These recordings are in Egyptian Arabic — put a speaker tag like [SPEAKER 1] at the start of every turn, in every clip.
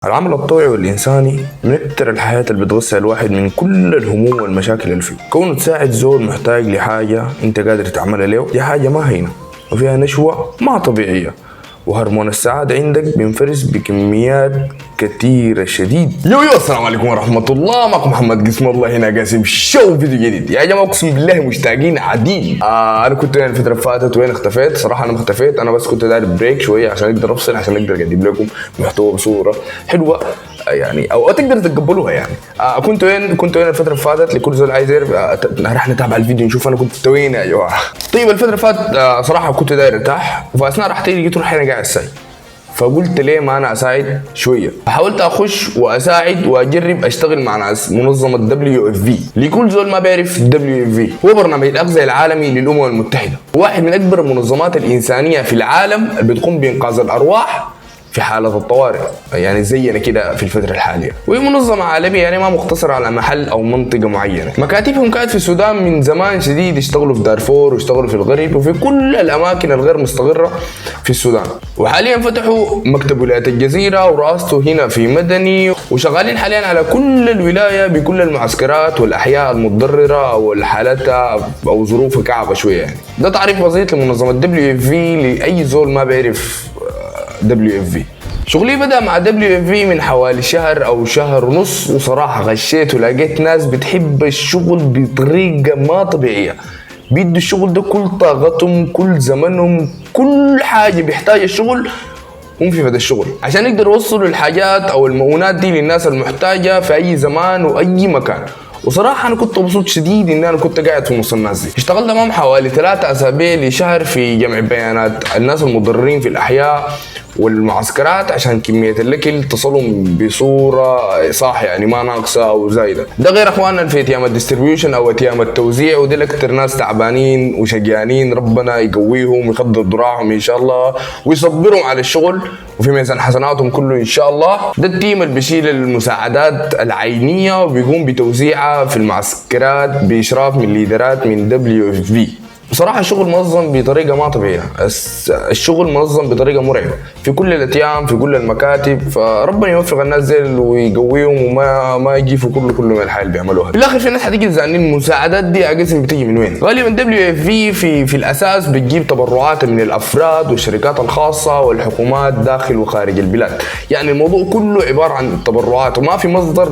[SPEAKER 1] العمل الطوعي والإنساني من أكثر الحياة اللي بتغسل الواحد من كل الهموم والمشاكل اللي فيه. كونه تساعد زول محتاج لحاجة انت قادر تعملها له، دي حاجة ما هينة وفيها نشوة ما طبيعية، وهرمون السعادة عندك بينفرز بكميات كثيرة شديد. yo yo، السلام عليكم ورحمة الله، معكم محمد قسم الله هنا قاسم شو، فيديو جديد يا جماعة. اقسم بالله مشتاقين عديل. انا كنت وين الفترة اللي فاتت؟ وين اختفيت؟ صراحة انا ما اختفيت، انا بس كنت داير break شوية عشان اقدر افصل، عشان اقدر اقدم لكم محتوى بصورة حلوة يعني او تقدر تتقبلوها يعني. كنت وين؟ كنت وين الفترة اللي فاتت؟ لكل زول عايز يعرف، راح نتابع الفيديو نشوف انا كنت وين يا جماعة. طيب، الفترة اللي فاتت صراحة كنت داير ارتاح، وفي اثناء راحتي لقيت روحي انا قاعد ساي، فقلت ليه ما انا اساعد شويه؟ فحاولت اخش واساعد واجرب اشتغل مع ناس منظمة WFP. لكل زول ما بيعرف، WFP هو برنامج الاغذية العالمي للامم المتحده، واحد من اكبر المنظمات الانسانية في العالم اللي بتقوم بانقاذ الارواح في حالة الطوارئ، يعني زينا كده في الفترة الحالية. وهي منظمة عالمية، يعني ما مقتصرة على محل أو منطقة معينة. مكاتبهم كانت في السودان من زمان شديد، اشتغلوا في دارفور واشتغلوا في الغرب وفي كل الأماكن الغير مستقرة في السودان، وحاليا فتحوا مكتب ولاية الجزيرة ورئاسته هنا في مدني، وشغالين حاليا على كل الولاية بكل المعسكرات والأحياء المتضررة أو حالتها أو ظروفها كعبة شوية. يعني ده تعريف بسيط لمنظمة WFP لأي زول ما بيعرف WFP. شغلي بدأ مع WFP من حوالي شهر او شهر ونص، وصراحة غشيت ولقيت ناس بتحب الشغل بطريقة ما طبيعية، بيدوا الشغل ده كل طاقتهم، كل زمنهم، كل حاجة بيحتاج الشغل هم في هذا الشغل عشان يقدروا يوصلوا الحاجات او المؤونات دي للناس المحتاجة في اي زمان واي مكان. وصراحة أنا كنت مبسوط شديد إن أنا كنت قاعد في نص الناس دي. اشتغلت معهم حوالي 3 أسابيع لشهر في جمع بيانات الناس المتضررين في الأحياء والمعسكرات عشان كمية الأكل تصلهم بصورة صح، يعني ما ناقصة أو زايدة. ده غير أخواننا في تيام ال distribution أو تيام التوزيع، ودي أكتر ناس تعبانين وشقيانين، ربنا يقويهم ويخضر ذراعهم إن شاء الله ويصبرهم على الشغل وفي ميزان حسناتهم كله ان شاء الله. ده ال team اللي بيشيل المساعدات العينية وبيقوم بتوزيعها في المعسكرات باشراف من ليدرات من WFP. بصراحة الشغل منظم بطريقة ما طبيعية، الشغل منظم بطريقة مرعبة في كل الأتيام، في كل المكاتب، فربنا يوفق الناس زي ويقويهم وما ما يجيفوا كله كله من الحال اللي بيعملوها. في الآخر في ناس حتيجي تسألني المساعدات دي يا قسم بتيجي من وين؟ غالبا WFP في الأساس بتجيب تبرعات من الأفراد والشركات الخاصة والحكومات داخل وخارج البلاد، يعني الموضوع كله عبارة عن تبرعات وما في مصدر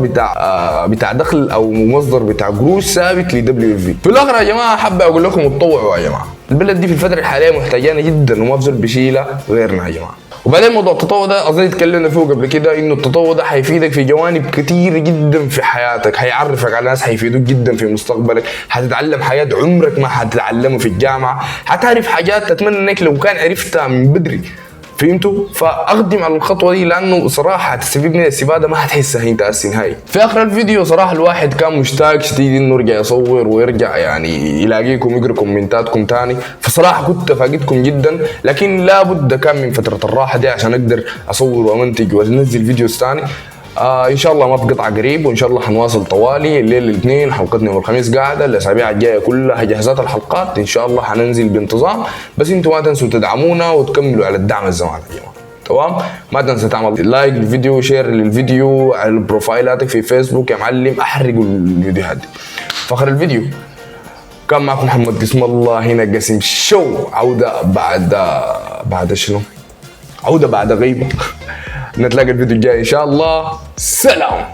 [SPEAKER 1] بتاع دخل أو مصدر بتاع قروش ثابت ل WFP. في الآخر يا جماعة حابة أقول لكم اتطوعوا يا جماعة، البلد دي في الفترة الحالية محتاجانا جدا وما في زول بيشيلها غيرنا يا جماعة. وبعدين موضوع التطوع ده اظن اتكلمنا فيه قبل كده، انه التطوع ده حيفيدك في جوانب كتير جدا في حياتك، حيعرفك على ناس حيفيدوك جدا في مستقبلك، حتتعلم حاجات عمرك ما حتتعلمها في الجامعة، حتعرف حاجات تتمنى انك لو كان عرفتها من بدري. فهمتوا؟ فاقدم على الخطوة دي لانه صراحة هتستفيد من الاستفادة ما هتحسها انت هسه نهائي. في اخر الفيديو صراحة الواحد كان مشتاق شديد انه يرجع يصور ويرجع يعني يلاقيكم يقرا كومنتاتكم تاني، فصراحة كنت فاقدكم جدا، لكن لابد كان من فترة الراحة دي عشان اقدر اصور وامنتج وانزل videos تاني. ان شاء الله ما في قطعه قريب، وان شاء الله حنواصل طوالي. الليلة الاثنين حلقتنا يوم الخميس قاعده، الاسابيع الجاية كلها جاهزات الحلقات، ان شاء الله حننزل بانتظام، بس انتوا ما تنسوا تدعمونا وتكملوا على الدعم الزمان يا جماعة. تمام، ما تنسى تعمل like للفيديو، share للفيديو على بروفايلاتك في فيسبوك يا معلم، احرقوا الفيديوهات دي. فاخر الفيديو كان معكم محمد قسم الله هنا قسم شو، عودة بعد شنو؟ عودة بعد غيبة. نتلاقى الفيديو الجاي ان شاء الله، سلام.